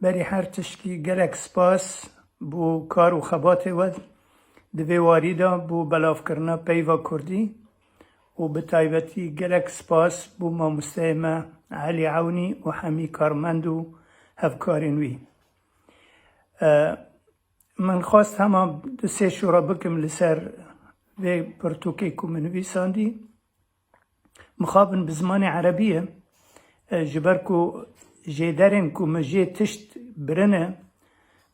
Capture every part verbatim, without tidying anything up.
Berî her tişkî gelek spas bo kar û xebatê we di vê warî de bo belavkirina peyva kurdî û bi taybetî gelek spas bo mamosteyê me Elî Ewnî û hemî karmend û hevkarên wî. E, min xwest hema du sê şûra bikim li ser vê pirtûkê ku min nivîsandî. Mixabin bi zimanê erebî ye. E, ji ber ku jêderên ku min jê tişt birine,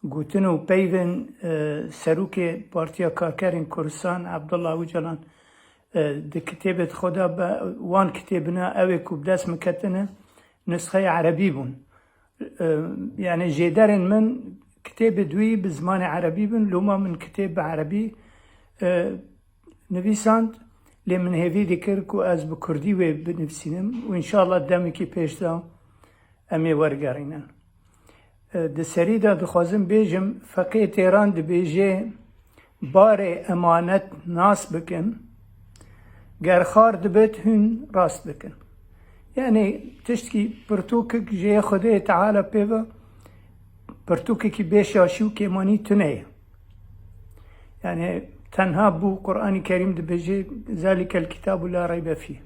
gotin û peyvên, e, serokê Partiya Karkerên Kurdistan, Abdullah Ocalan, e, di kitêbê xwe de be, wan kitêbina ew ê ku bi dest min ketine, nusxeyê erebî bûn. E, yani jêderên min kitêbê di wî bi zimanê erebî bin, loma min kitêb bi erebî, e, nivîsand, lê min hêvî dikir ku ez bi kurdî wê binivîsînim û înşallah demekî pêş de em ê wergerînin. E, di serî de dixwazim bêjim, Feqê Têran dibêje, barê emanet nas bikin, ger xar dibit hûn rast bikin. Yani tiştkî pirtûkek ji yê Xwedê Teala pê ve, pirtûkekî bê şaşî û kêmanî tune ye. Yani tenha bû Qur'anî Kerîm dibêje, "Zalikel kitabu la reybe fîh."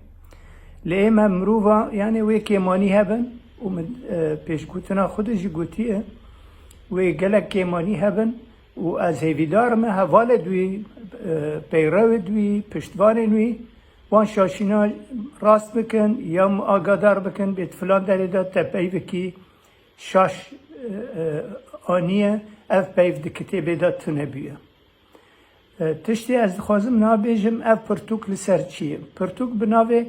Lê ê me mirova, yani wê kêmanî hebin û min, e, pêşgotina xwe de jî gotiye, wê gelek kêmanî hebin û ez hêvîdar me hevalê di wî, e, peyrewê di wî, piştvanên wî, wan şaşîna rast bikin ya min agadar bikin, bêt filan derê de te peyvekî şaş, e, e, aniye, ev peyv di kitêbê de tune bûye. E, tiştê ez dixwazim niha bêjim, ev pirtûk li ser çi ye? Pirtûk bi navê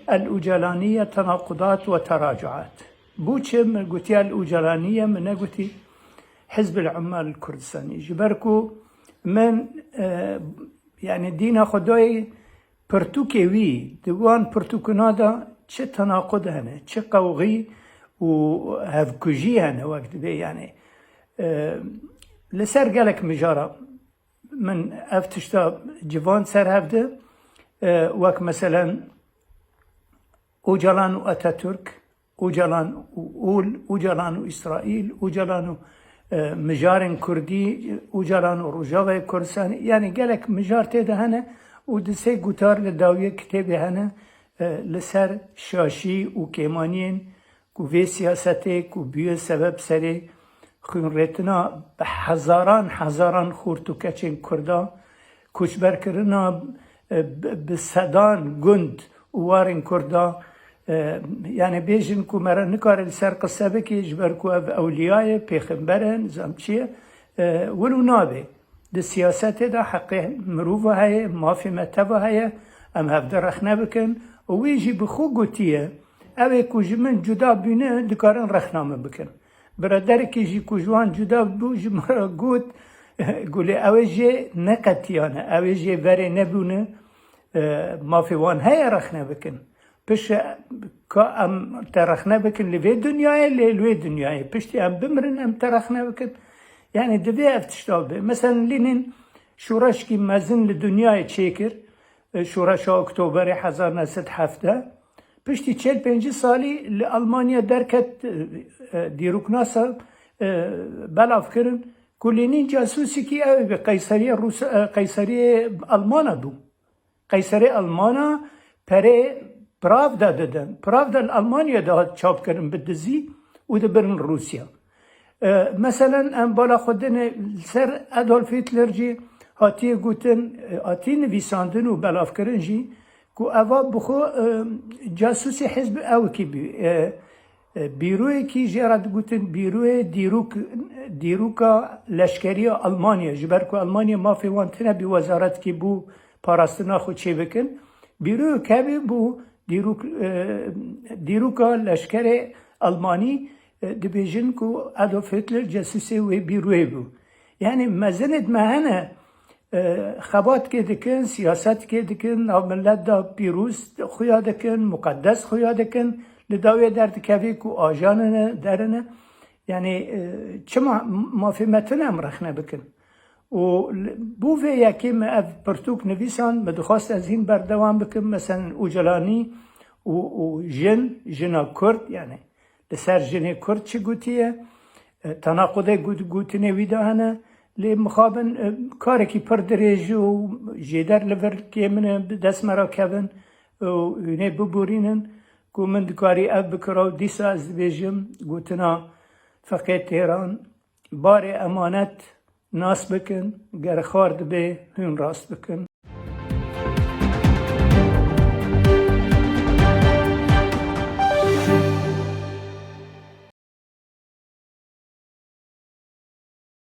El Ucelaniye Tenaqudat ve Teracuat. Bo çi min gotiye El Ucelaniye, min negotî Hizb el Ummal Kurdistanî? Ji ber ku min, e, yani dîna Xwedayê pirtûkê wî, di wan pirtûkina de çi tenaqud hene, çi qewxî û hevkujî hene wek dibê, yani, e, li ser gelek mijara min ev tişta civan ser hev de, e, wek meselen Ocalan û Atatürk, Ocalan û Ol, Ocalan û Îsraîl, Ocalan û, e, mijarên Kurdî, Ocalan û Rojavayê Kurdistanê, yani gelek mijar tê de hene û di sê gutar li dawiyê kitêbê hene, e, li ser şaşî û kêmaniyên ku vê siyasetê ku bûye sebeb serê xwînrêtina bi hezaran hezaran xort û keçên Kurda, koçberkirina, e, bi, bi sedan gund û warên Kurda, e, yani bêjin ku me re nikare li ser qise bike, ji ber ku ev ewliya ye, pêxember e, nizam çi ye, e, wilo nabe. Di siyasetê de heqê mirova heye, mafê me teva heye, em hevde rexne bikin û wî jî bi xwe gotiye, ew ê ku ji min cuda bûne, dikarin rexna min bikin. Biraderekî jî ku ji wan cuda bû, ji min re got, gulê ew ê jê neqetiyane, ew ê jê verê nebûne, e, mafê wan heye rexne bikin. Piştre ka em te rexne bikin li vê dinyayê, lê li wê dinyayê. Piştî em bimirin, em te rexne bikin. Yani divê ev tişta bibe. Mesela Lenin şoreşkî mezin li dinyayê çêkir, e, Şoreşa Oktoberê hezar neh sed hevdeh. Piştî çel pêncî salî li Almanya derket, e, e, dîroknasa, e, belav kirin ku Lenin casûsekî ew bi Qeyseriyê Rûs-, e, Qeyseriyê Almana bû. Qeyserê Almana perê Pravda didin. Pravda li Almanya dihat çapkirin bi dizî û dibirin Rûsya. E, meselen, em bala xwe dine li ser Adolf Hitler jî hatiye gotin, e, hatiye nivîsandin û belavkirin jî ku eva bi xwe, e, casûsê hizb ewkî bû. E, e, bîroyekî jê re digotin bîroyê dîrok-, dîroka leşkeriya Almanya, ji ber ku Almanya mafê wan tine bî wezaretkî bû parastina xwe çêbikin. Bîroyek hebî bû dîrok-, e, dîroka leşkerê Almanî, e, dibêjin ku Adolf Hitler casûsê wê bîroyê bû. Yani mezinêd me hene, e, xebatkê dikin, siyasetkê dikin, nav millet de pîroz xuya dikin, muqedes xuya dikin, li dawiyê derdikevî ku ajanine, derine. Yani, e, çima mafê me tune em rexne bikin? Û li, bo vê yekê me ev pirtûk nivîsan, me dixwest ez hîn berdewam bikim, meselen Ocalanî û, û jin, jina Kurd, yani li ser jinê Kurd çi gotiye? Tenaqudê got-, gotinê wî de hene, lê mixabin, e, karekî pir dirêj û jêder li vir kê min e, bi dest me re kevin û hûnê biborînin ku min dikarî ev bikira û dîsa ez dibêjim gotina Feqê Têran, barê emanet nas bikin, ger xar dibe hûn rast bikin.